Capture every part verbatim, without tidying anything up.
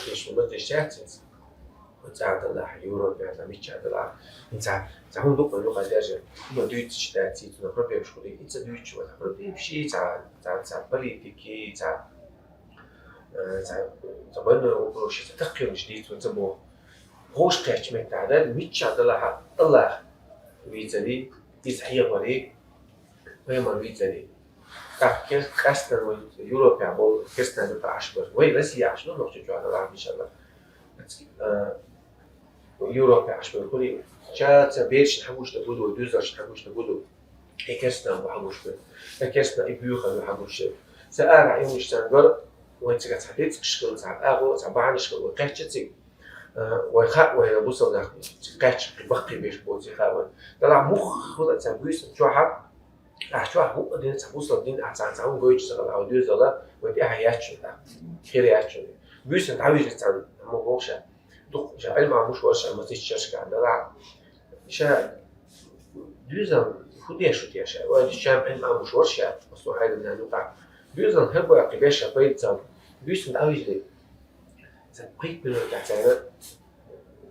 Кеш ма деш цаьрца. Оцу цӀа далахь, Европе а, мичча далахь. Ин цхьа, цхьа хӀума дукха юкъа держе. ХӀума дуьйцуш дац, цунах проблемаш хуьлий. И ца дуьйцуш вара проблемаш, и цхьа, цхьа, цхьа политики, цхьа, э, цхьа, цхьа больной вопрос, цхьа такхийраш дийца вара ца боху. Хьош кхечу меттахь дар, мичча далахь, Аллах вийцарий, иза хьехорий, пайхамар вийцарий. ТӀаккха кер-, къаьстина вай Европехь болу керстанаш юкъа Ӏаш бара. Вай Россия Ӏаш ду, нохча чохь дан лахьа, иншалла. А, Европехь Ӏаш бара хуьлий, ша ца берашна хьагуш дан гу ду, дуьзалшна хьагуш дан гу ду. И керстанаш бу хьагуш бара. И керстанаш и буьйхар ю хьагуш бара. Ца ара Ӏимнаш царна гар, вай цига цхьа дицкаш хила, цхьа агӀо, цхьа бахьанаш хила, вай кхечча цига. А, вай хаьа, вай бусалба нах цига кхечча, кхин баккхий беш боций хаьа вай. Далахь муха хуьла цхьа буьйсан чохь, ахь чохь хӀуъа дина цхьа бусалба дин, ахь цхьа цхьа хӀума гойтуш ца хилахь, хьо доьзал, вай тӀаьхьа яц шуна, хир яц шуна. Буьйсанна дӀавижира цхьаьна, амма боху ша. Дукха ша Ӏилма Ӏамош вара ша, масийтта шерашкахь далахь. Ша доьзал хӀун деш ву те ша? Вай ша Ӏилма Ӏамош вара ша, массо хьайна нана юкъахь. Доьзал хӀара баккхий беш ша пайда ца. Буьйсанна дӀавижира. Сан пхийтта минот тӀехь царна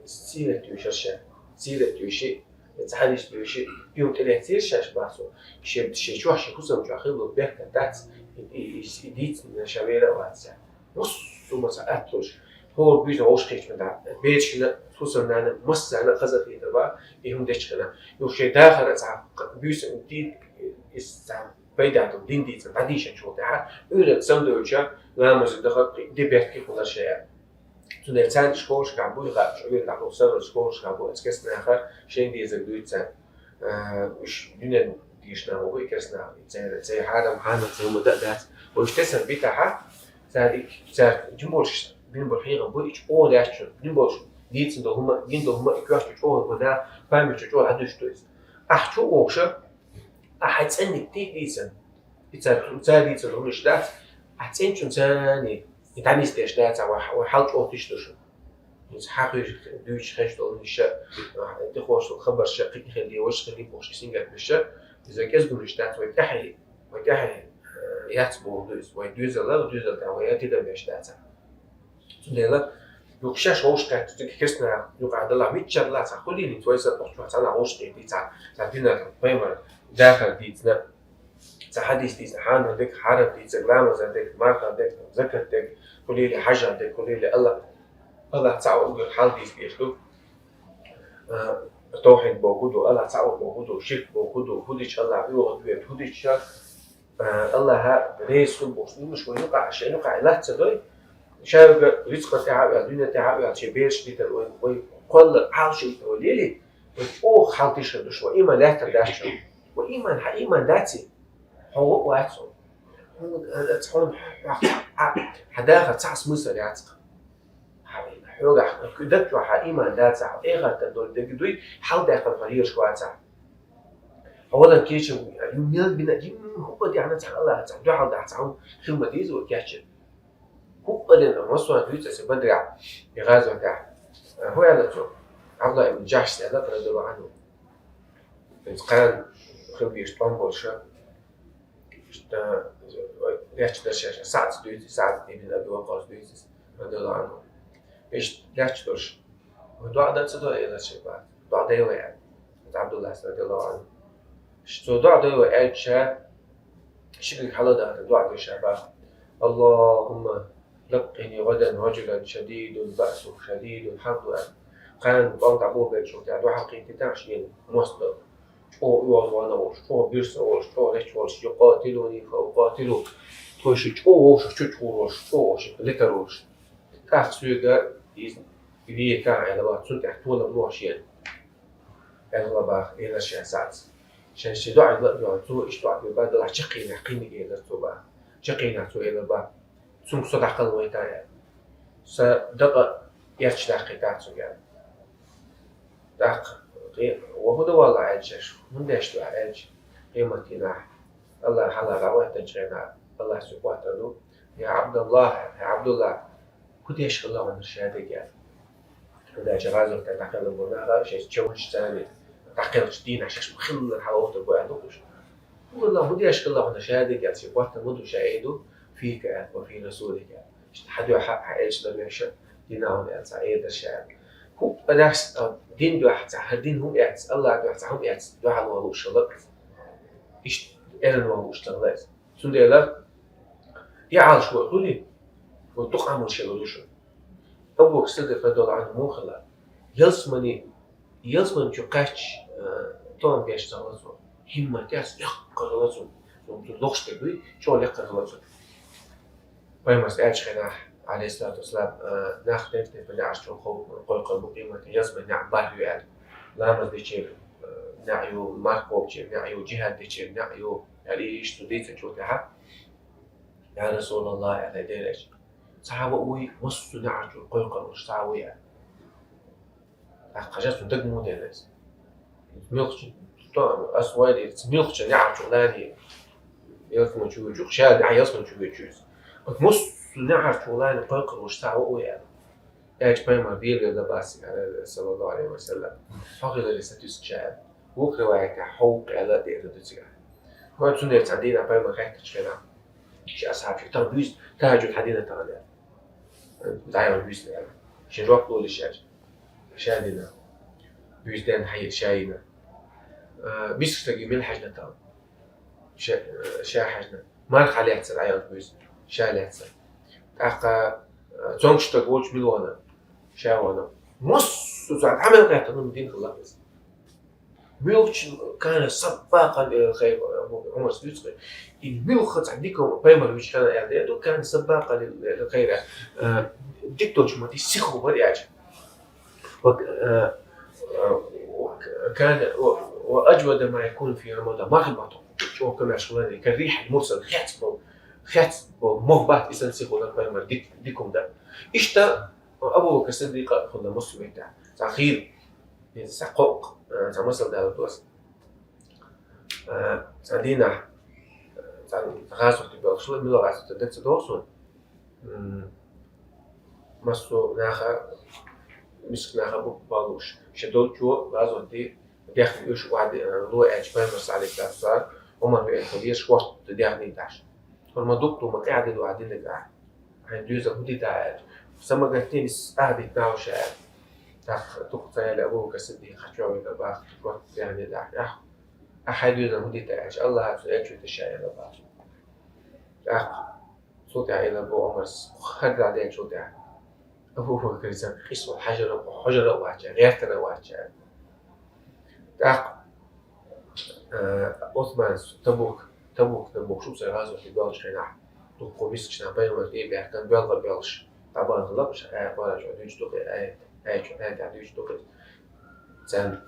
сийрат йоьшура ша. Сийрат йоьший, цхьа хьадис йоьший, юьхь тӀе лецира шаьш бацо. Шен, шен чохь, шен хӀусам чохь хилла бехке дац, и, и, и, и дийцина ша вер а вац ша. Массо а ма ца атталуш. ХӀора буьйса вовшахкхетча ма дац. Берашна, хӀусамнана, массарна а хазахетар бан, и хӀума дечхина. Юха шен дахар а цхьа буьйса дийт, иза цхьа пайда долу дин дийцина, дӀадийшинчул тӀаьхьа, Ӏуьйранна самадевлча, ламазе дахар де бехке хуьлура шайн. Цундела царна школашкахь буй хаьа, уьйр дӀахьо сарралц школашкахь бу, оцу керстанаха шайна дезарг дуьйцу царна. Э, уьш дуьненан дийшина ву, и керстанаха, церан, церан хьарам, хьанал, церан ма дан а дац. Вай уьш тесна битахь, цара и, цара жима болуш, бина болу хьехам буй, и чӀогӀа лаьттачу, бина болуш, дийцина долу хӀума, гина долу хӀума, и коьрта чу чӀогӀа гуна, память чу чӀогӀа хьадуьйш ду иза. Ахь чу вогӀуш, ахь хьайн цӀенниг тӀе а дийцина, и цара, цара дийцина хӀуманаш дац, ахь цӀенчун царний, и дӀанисдеш дац, вай, вай хьал чӀогӀа тиша ду шуна. Иза хьан хуьйшуш дуьйцуш хезаш долу иша, тӀехула хабарша, кхин хилли, важа хилли бохуш, и сингаттамаша, иза кӀезгамаш дац, вай тӀаьхье, вай тӀаьхье, э, яц боху ду иза, вай доьзал, доьзал тӀехь вай тидам беш дац. Цундела, юха шаьш вовшахкхетта, цига керстанаха юкъахь далахь, мичча далахь цхьа хуьлийла, вай сан бохучохь цхьанхьа вовшахкхетий, цхьа, цхьа динан пайхамар дахар дийцина, цхьа хьадис дийцина, хьанал дерг, хьарам дийцарг, ламазан дерг, мархан дерг, закат дерг, хуьлийла хьажан дерг, хуьлийла Аллах, Аллах цхьаъ ву уггар хьал дийца дезаш ду. А, тавхьид боху ду, Аллах цхьаъ ву боху ду, ширк боху ду, хӀун дича Аллах оьгӀаз вер, хӀун дича, а, Аллаха реза хуьлу бохуш, уьш вай юкъахь, шайн юкъахь лаьцна дой, шайга рицкъа тӀехь а ваьлла, дуьнен тӀехь а ваьлла, шайн бераш дитар вай, вай кхолла Ӏалашо йитар вай лелий, вай чӀогӀа хьал тешар ду шуна, вай иман лаьттар дац шуна. Вай иман, хьан иман даций? Хьо гӀо а вац хьо. Хьуна, хьуна, хьан дахар цхьа а смысл яц-кх. Хьоьгахь, даг чохь хьан иман дацахь, эхартан долу дерг дуй, хьал даьккхина хьо лелаш вацахь. Хьо валан кечам, мел бина, хӀуъа тӀехь цхьа Аллах, цхьа дуьхьал дахь, цхьа хӀума хила ма деза вай кечам. ХӀуъа дина, массо а дуьйцу аса Бадрехь, и гӀазотехь. ХӀун аьлла цо? Абдулла ибн Джахьш аьлла, радияллаху Ӏанху. Иза кхана хила безаш тӀом болуша. Иштта, лаьтташ дара шаьш, СаӀд дуьйцу, СаӀд ибн Аби Ваккъас дуьйцу, радияллаху Ӏанху. Иштта лаьтташ долуш. Вай доӀа дан ца до, элира шайн бах. ДоӀа дай вай аьлла. Иза Абдуллас, радияллаху Ӏанху. Цо доӀа дай вай аьлча, ши куьг хьала даха, доӀа деш бах. اللهم لقني غدا رجلا شديد بأسه شديد حربه. Кхана тӀом дӀабохабелча, тӀе дуьхьал кхийтийтахьа шена мостагӀа. ЧӀогӀа оьгӀазвахана волуш, чӀогӀа буьрса волуш, чӀогӀа лечкъа волуш, يقاتلني فأقاتله. Тхойша чӀогӀа вовшах чу чухур волуш, чӀогӀа вовшах лекар волуш. ТӀаккха соьга иза векахь аьлла бах, цунна тӀехь толам лохьа шена. Аьлла бах, элира шен СаӀда. Шен шен доӀа ла а доьгӀна, цо иштта доӀа дира бах, делахь чаккхенехь кхиниг элира цо бах. Чаккхенехь цо элира бах. Цунга со дӀакхалвайта аьлла. Сан дакъа эрча даккхийтахь цуьнга аьлла. ТӀаккха, кхе-, ва хӀун дан валла аьлча, хӀун деш ду аьлча, къематдийнахь, Аллах хьалха дӀахӀоьттинчу хенахь, Аллах цуьнга хоттур ду: «Я Абдуллах, я Абдуллах, хӀун деш хилла хьуна шадерг?» аьлла. ХӀунда аьлча гӀазотехь дӀакхелхина болу нах, шайца чевнаш царна дӀакхелхачу дийнахь шаьш ма-хиллара хьалавохуьйтур бу аьлла ду уьш. ХӀун хилла, хӀун деш хилла хьуна шадерг аьлла, шен хоттур ма ду ша, ай ду: «فيك أنت وفي رسولك», аьлла. Иштта хьан дуьхьа, хьан элчанна вешан, дина хӀума эцна, Ӏедал ша. ХӀуъа дас, а, дин дуьхьа ца, хӀара дин хӀума эц, Аллах дуьхьа ца хӀума эц, дуьхьал ваха лууш хилар. Иштта эрна ваха лууш хилар. Цундела, и Ӏалаш вар хуьлий, вар дукха Ӏамал шелур ду шуна. Абу Бакр Сиддикъ радияллаху Ӏанху муха хилла? Ялсмани, ялсмани чу кхаьчча, э, тоам беш ца хилла цо. ХӀиммат эц, яккхар хилла цун. Цун, цун лохаш дерг дуй, чӀогӀа яккхар хилла цун. Пайхамарс аьлча хенахь, Ӏалайхиссалату вассалам, э, нах тайп-тайпана неӀарчул кхойкхур бу къематдийнахь, ялсмани неӀ бархӀ ю аьлла. Ламаз дечеран, э, неӀ ю, марха кхобучеран неӀ ю, джихӀад дечеран неӀ ю, аьлла, иштта цо дийцачул тӀаьхьа: «Я Расулаллах, — аьлла, — хӀай Делан элча, цхьа а вуй массо а неӀарчул кхойкхур волуш, цхьа а вуй?» — аьлла. ТӀаккха хьажа цунна дага муха делла иза. Муьлххачу, то, ас вайли, муьлххачу неӀарчул лаьний ялсмани чу вуьйцуш, ша неӀ ялсмани чу вуьйцуш иза. Оцу массо а неӀарчул лаьний кхойкхур волуш цхьа а вуй аьлла. Аьлча пайхамар Делан вер дан бац, аьлла, саллаллаху Ӏалайхи ва саллам. Хьо хиларе сатуьйсу ша аьлла. Вукху риваятехь хьовха аьлла а деана ду цигахь. ХӀара цундела цхьана дийнахь пайхамар хаьттачу хенахь, шен асхьабашка: «Тахана буьйса тахӀажжуд хьан дина тахана?» — аьлла. «ДӀаяхьа буьйса», — аьлла. Шен жоп лолуш аьлча, ша дина. Буьйса даьнна хьан ша йина. А, мискачу стаге мила хьаьжна тахана? Ша, ша хьаьжна. Марха хьан лаьцна дӀаяхьа буьйса? Ша лаьцна. ТӀаккха, а, цомгуш стаг волчу мила вахана? Ша вахана. Массо а цхьа дӀа мел гӀертана, хӀума дина хилла иза. Муьлххачу, كان سباقا إلى الخير, Ӏумарс дуьйцу-кх. И муьлхха цхьа дика пайхамар вуьйчу хенахь аьлла ду, كان سباقا إلى الخير, э, дика долчу хӀуманна сихо вара аьлча. Ва, э, э, كان, ва, وأجود ما يكون في رمضان. Мархин баттахь чӀогӀа комаьрша хилла, كالريح المرسلة, хец болу, хец болу мох бац, и санна сихо вара пайхамар дика, дика хӀума дан. Иштта Абу Бакр Сиддикъа а хилла массо а меттехь. Цхьа хийла, иза цхьа кхоъ, э, цхьа масал далур ду аса. Э, цхьана дийнахь, э, цхьана гӀазоте боьлхуш хилла, мила гӀазот дага ца догӀу суна. М, массо а наха, мискачу наха бу-, балуш. Шен долчо гӀазоте дехна уьш охьа де-, э, ло аьлча, пайхамарс, Ӏалайхиссалату вассалам, Ӏумар веана хилла, еш хӀорта дехна даш. ХӀура ма дукха ду, ма къаьхьа де ду ахь динарг ахь. Хьайн доьзал хӀун дита аьлча, самагатдина ас ахь дитта нах ша аьлла. ТӀаккха дукха ца яьлла Абу Бакр Сиддикъ хьачувеана баха, хӀорта дехна даш. Ахь, ахь хьайн доьзал хӀун дита аьлча, Аллахьа цу элчуьйтта ша аьлла баха. ТӀаккха цул тӀаьхьа элира боху Ӏумарс, хӀара дӀа делчул тӀаьхьа. Абу Бакр, иза къийсо хьажара, хьожара а вац, гӀертара а вац. ТӀаккха, э, Ӏусманс Табук, Табук, Табук шу цара гӀазоте боьлхучу хенахь, дуккха мискачу наха пайхамар тӀе а баьхкина, боьлха а боьлхуш, дӀабахана хилла-кх уьш, э, Къуръан чохь дуьйцуш ду-кх, э, аят, аят чохь, аят дуьйцуш ду-кх. Царна: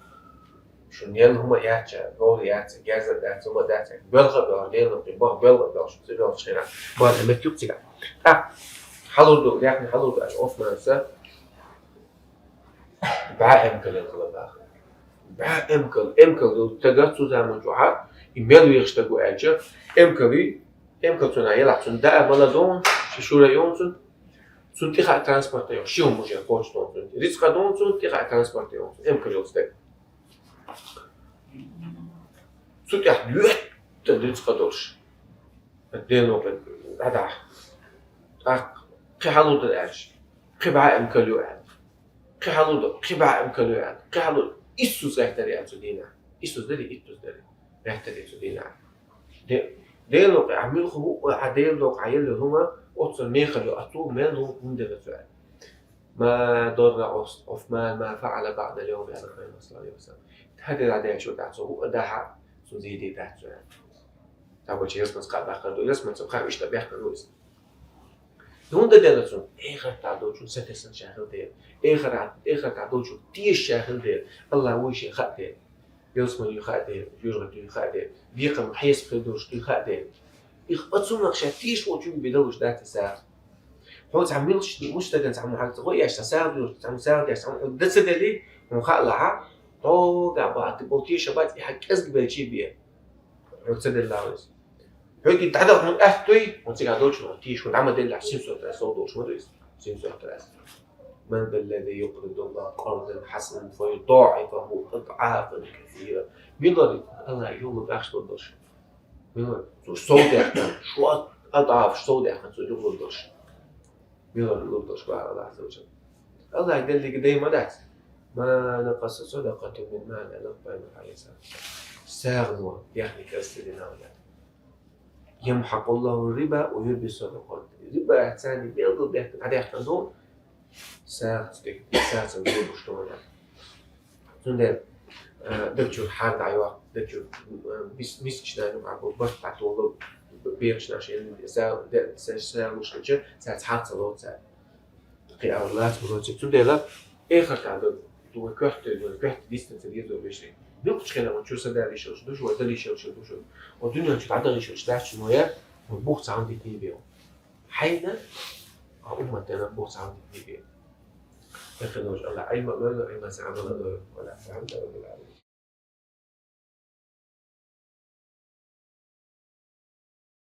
«Шуна елла хӀума яц, говр яц, герз а дац, хӀума дац, боьлха а боьлхуш, Делан кхин боху, боьлха а боьлхуш, ца боьлхучу хенахь, боху», — аьлла, меттиг ю-кх цигахь. ТӀаккха хьалур ду, яхна хьалур ду аьлча, Ӏусманса бӀе эмкал елла хилла баха. БӀе эмкал, эмкал йолу стага цу заман чохь, и мел вехаш стаг ву аьлча, эмкал ю, эмкал цунах елахь, цунна даа мала догӀу, ши шура йогӀу цунна, цунна тӀе хаьа транспорт йогӀу, ши хӀума уже кхочуш догӀу цунна, рицкъа догӀу цунна, тӀе хаьа транспорт йогӀу цунна, эмкал йолу стаг. Цу тӀехь доьттан рицкъа долуш. Делан вукху дӀадахьа. ТӀаккха кхин хьалур дара аьлча, кхин бӀе эмкал ю аьлла. Кхин хьалур дара, кхин бӀе эмкал ю аьлла. Кхин хьалур, иссуз гӀертара аьлла цу дийнахь. Иссуз дарий, иттуз дарий. ГӀертара цу дийнахь. Де-, Делан вукху, ахь муьлха ву, ахь Делан вукху, ахь елла хӀума, оццул мехала ю, ацу мел хӀума хӀунда дара цу аьлла. «ما ضر عث-, عثمان ما فعل بعد اليوم», — аьлла Пайхамар, саллаллаху Ӏалайхи ва саллам. ХӀара де дӀадаьллачул тӀаьхьа цо хӀуъа дахьа, цунна зийде дац цо аьлла. Цхьаболчу ялсаманца кхаъ баккхар ду, ялсаманца кхаъ иштта баьккхина ву иза. ХӀунда делла цунна? Эхартахь долчун сатесна ша хила дела. Эхара-, эхартахь долчун теша ша хила дела. Аллах вуй шен хаьа дела. Ялсамани дуй хаьа дела, жоьжахати дуй хаьа дела, бекхам хьесап хир долуш дуй хаьа дела. Их оцунах ша тешаш волчун бен далуш дац и сагӀа. Хьо цхьа муьлххачу, муьлххачу стагана цхьа хӀума хьаьгна ца гӀо еш, цхьа сагӀа доьхуш, цхьа сагӀа деш, цхьа хӀума дан ца делий, хьуна хаалахь, хьо гӀа бахьа болу тешам бац, и хьан кӀезиг белчий бен. Хьо ца делла веза. Хьоьга и дӀадала хьуна атта дуй, хьуна цигахь долчу хьуна тийша, хьуна дӀа ма деллахь, семьсот раз сов долуш ма ду иза. Семьсот раз. «من ذا الذي يقرض الله قرضا حسنا فيضاعفه له أضعافا كثيرة». Мила вара Аллах юхалург ахча лур долуш? Мила вара? Цо сов даьккхина, шо адӀаф, сов даьккхина цо юхалур долуш. Мила вара лур долуш вара Аллах Азза ва Джалла? Аллахь деллига дай ма дац. ما نقصت صدقة من مال, аьннад пайхамара, عليه الصلاة والسلام. СагӀано дехне кӀезига дина вала. يمحق الله الربا ويربي الصدقات. Риба царна белгал дехне, дӀадехкан ду, сагӀа цу дехне, сагӀа цу дехне гуш ду вала. Цундела, э, даг чура хӀара дӀайоаккх, даг чура, э, мис-, мискача наха юкъе барт дӀатола, бекхача наха шоай са-, де-, са-, сагӀа луш хилча, царца хьагӀ ца лоац цар. Кхы а лаца ма лоац. Цундела эхарта даг ду вай коьрта, ду вай коьрта дистан ца деза вай вешан. Дукхача хенахь вай чура са дала йиш йолаш ду шоана, вай дала йиш йолаш ду шоана. Вай дуьнен чу дӀадахьа йиш йолаш дац шоана вай, вай бух цхьана дитий бе. Хьайна, а умматана бух цхьана дитий бе. Тахана уж Аллахь Ӏилма лойла, Ӏилманца Ӏамал лойла. Валхьамдулиллахь.